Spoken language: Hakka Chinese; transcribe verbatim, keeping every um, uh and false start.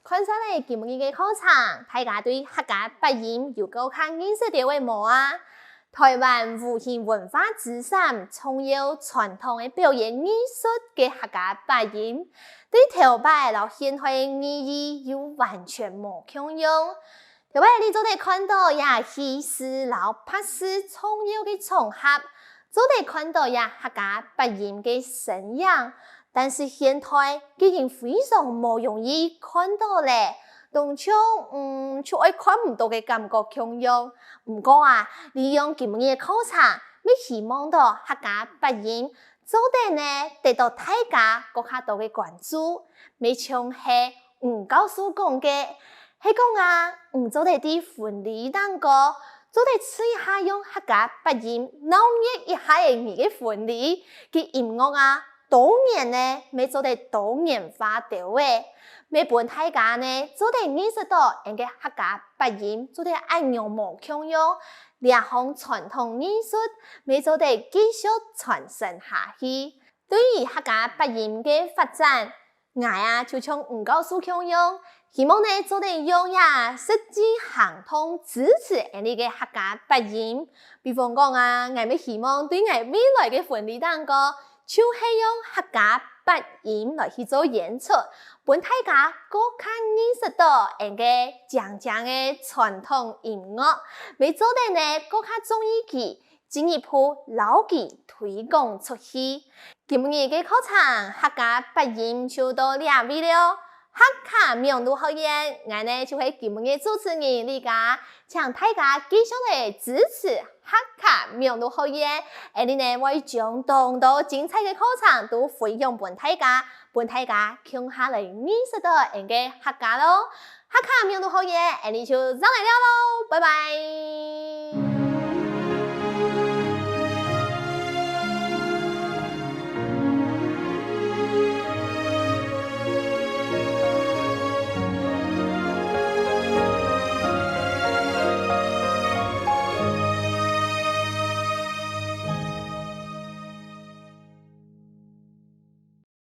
看煞了今晡日个課程，大家對客家八音有較加認識兜仔無啊？臺灣無形文化資產重要傳統个表演藝術个客家八音，對頭擺摎現代个意義又完全無共樣。頭擺你做得看著這戲事摎白事重要个場合，做得看著這客家八音个身影，但是現代已經非常無容易看著了，當像，嗯，就愛看毋著个感覺共樣。毋過啊，利用今晡日个課程，乜希望著客家八音做得呢得著大家較加多个關注，乜像係吳教授講个，係講啊，你做得在婚禮頂高，做得試一下用客家八音鬧熱一下仔你个婚禮，該音樂啊， 當然呢乜做得多元化兜仔，乜分大家呢做得認識著𠊎个客家八音做得恁樣無共樣，這項傳統藝術乜做得繼續傳承下去。對於客家八音个發展，𠊎啊就像吳教授共樣， 希望呢做得用這實際行動支持𠊎俚个客家八音。比方講啊，𠊎乜希望對𠊎未來个婚禮頂高，就係用客家八音來去做演出，分大家較加認識著𠊎个靚靚个傳統音樂，乜做得呢較加中意佢， 進一步摎佢推廣出去。今晡日个課程客家八音就到這位了。客家網路學院，𠊎呢就係今晡日个主持人李佳，請大家繼續來支持客家網路學院，𠊎俚呢會將當多精彩个課程都分享分大家，分大家共下來認識著𠊎个客家囉。客家網路學院，𠊎俚就正來尞囉，拜拜。